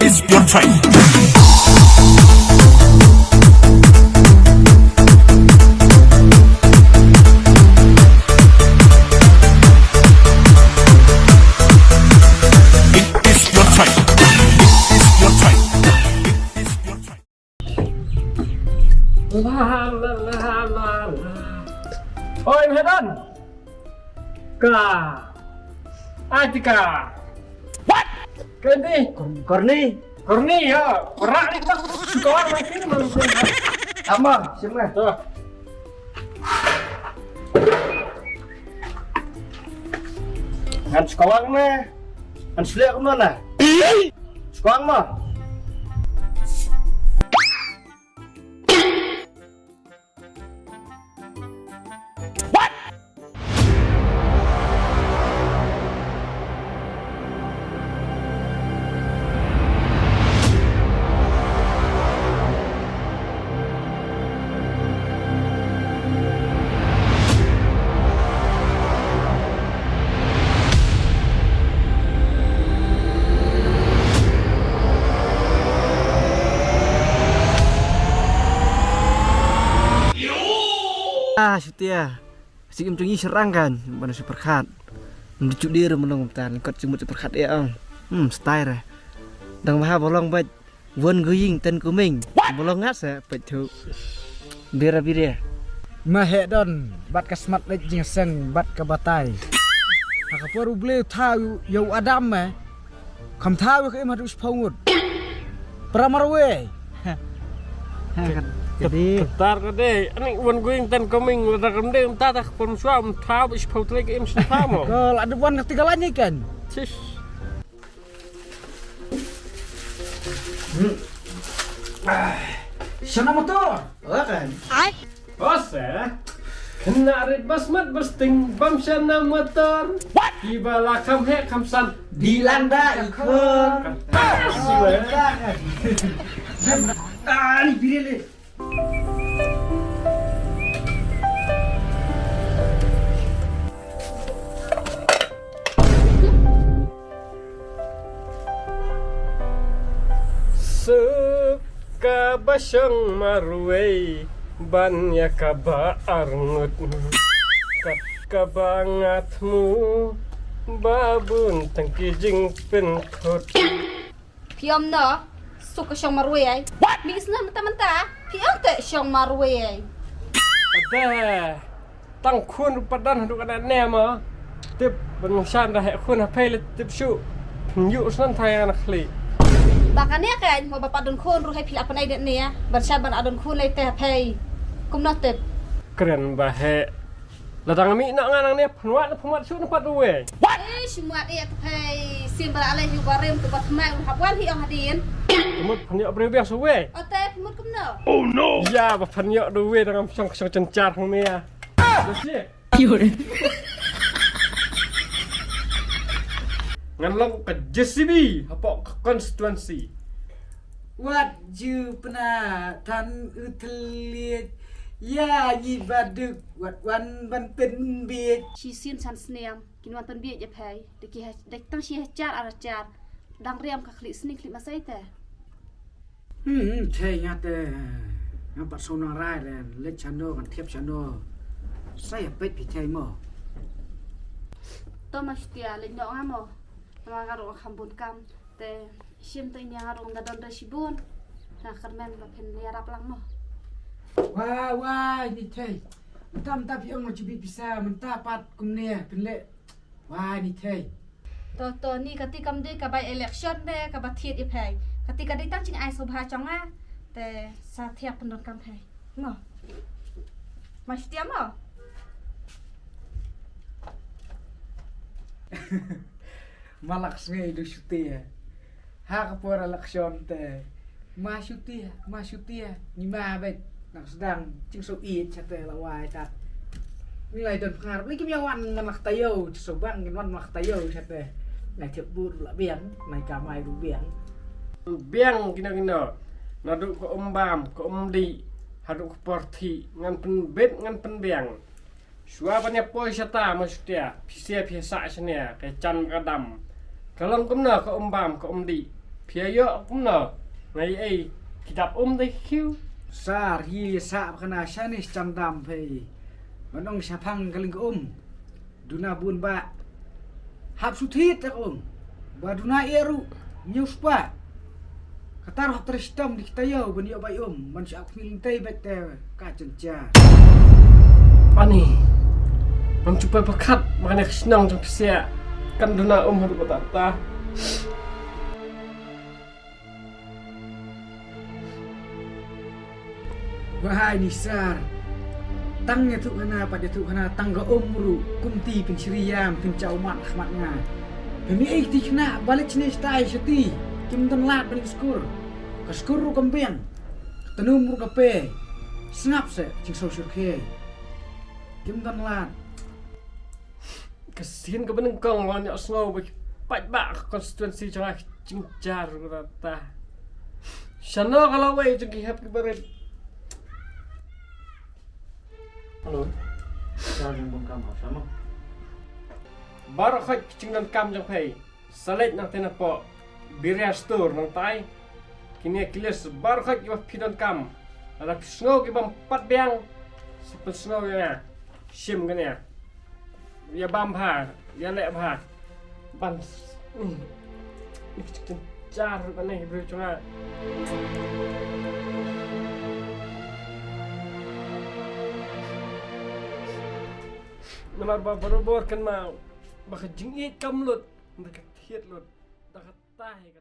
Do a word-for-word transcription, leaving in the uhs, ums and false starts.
It's your time. It is your time. It is your time. It is your time. La, la, la, la, la. Oi, Mehdan. Ka. Atika. What? Kendi. Korni. Korni, ya. Rak ni tak. Sukawang lagi, manusia. Ama, sima. Tuh. Ngan sukawang na. Ngan suliak kumno na. Sukawang mo. Ah, Shutia. Sik im chung i serang kan, ban super khat. Ndu chudir menung tan, kot jumut super khat ya ang. Hmm, style eh. Dang maha bolong bait. One going, ten coming. Bolong ngat sa, pait thu. Bira bira. Ma he don, bat ka smart lek jing seng, bat ka batai. Ha ka por u ble tha yu, yu Adam eh. Kham thaw ïa ka im haduh shiphew ngut. Para marwei. Ka dei. Tar ka dei. Ani wan going ten coming, lada kam dei mynta ta ka pom shwa, ym thaw ba shiphew trei ka im shu thaw mo. Ka la dep wan ka tiga lane kan. Sis. Shana motor. Wa kan. Ai. Ose, khynnah rit bas mat bas ting bam shana motor. What? Kiba la kham heh kham san. Di landa i khor. Kata siwa. Ah, ni bire le. Suk kaba shong marwei ban ïa kaba arngut. Kat kaba nga thmu ba bun tang ki jingpynkhut. Phi ong no, suk ka shong marwei ai. What? Mi sna mynta mynta, phi ong te shong marwei ai. Ade. Tang khun ruh pat don haduh katta ne ma. Tip ban shan da he khun ha phei le tip shu. Pynïoh snan thai na khlieh. Ba kane ka mo ba pat don khun ruh he phi la pynai de ne. Ban shan ban adon khun le te ha phei. Kumno tip. Kren ba he. La dang mi na nga nang ne pynwat na pynwat shu na pat ruh we. Eh, shimwat eh te phei. Sim ba la le yu barim tu ba tmai ruh hap wan hi ong hadien. Mut pynïoh breu biang shu we. Ote mut kumno. Oh no. Ya ba pynïoh du we dang am shong shong chen char hang me ya. Ngan long ka J C B hapoh ka constituency. Wat ju pynah than u thylliej ïa ngi baduk wat wan ban pynbiej. Shisien san snem kin wan pynbiej ïa phai. Deki ha dek tang shi hajar ar hajar. Dang riam ka khlieh sni khlieh masai te. Hmm, thei nga te. Nga pat shu nang rai re, leit shano kan thiap shano. Sa ïa peit phi thei mo. To ma shtia leit noh nga mo. Nga nga ruh kham bun kam. Te shim te nia nga ruh da don da shibun. Nga kyrmen ba phin ïarap lang mo. Wai wai ni thei. Mynta mynta phi ong nga chibi pisa mynta pat kumne phin leh. Wai ni thei. To to ni kati kam dei ka bai election de ka ba thied i phai. Kati ka dei tang ching ai sobha chong a. Te sa thiap pyndonkam phai. Mo. Ma shtia mo. Malak sngi du shtia. Ha ka por election te. Ma shutia, ma shutia. Ngi ma bet. Nang sedang jing so i chate la wai ta. Ngi lai don pngar. Ni kim ya wan man lak tayo. So bang ngin wan lak tayo chate. Ngai thiap bur la biang. Ngai ka mai ru biang. Biang kino kino. Nadu ko umbam, ko umdi. Hadu ko porthi. Ngan pen bet, ngan pen biang. Shuwa ban ïa poi shata ma shutia, phi sia phi sa shania, ka chan ka dam. Ka long kumno ka um bam ka um dih. Phi ïoh kumno? Nga ïohi ki dap um da ki khiew. Sar, hi sah ba khana shane sha dam phi. Ban ong shaphang ka ling ka um. Duna bun ba. Hap shu thied ta ka um. Ba duna ïa ruh. Ñiew spah. Katar hap trai shitom da ki taïew ban ïoh bai um. Ban shu ap khmih lynti bad te ka jynjar. Ani. Ngam ju poi pyrkhat ba kane ka shnong jong phi siah kan duna um haduh katta katta. Wahai Nisar. Tang ïathuh hana pat ïathuh hana tang ka um ruh kumti phin shri ïam phin jaw mat khmat nga. Phin ïa ei kti khynnah ba leit shane shatai shati kim don lad ban leit skur. Ka skur ruh kam biang. Ka tnum ruh ka pe. Sngap se jingsngew shyrkhei. Kim don lad. Ka sien kaba nyngkong nga ïohsngew ba ki paidbah ka constituency jong nga ki jynjar ruh kata. Shano ka lawei jong ki hep ki barit. Hello. Ka jingdonkam ha shano? Baroh khoit ki jingdonkam jong phi. Sa leit nangtei napoh Biria Store nangtai. Kine ki list baroh khoit kiba phi donkam. Lada phi sngew ki bym pat biang, sa pynsngew ïa nga. Shim kane. Ïa bam bha, ïa leh bha. Ban s-, mm. Ni ki jynjar kane ki briew jong nga. Namar ba barabor kynmaw ba ka jingïeit kam lut, da ka thied lut, da ka tai ka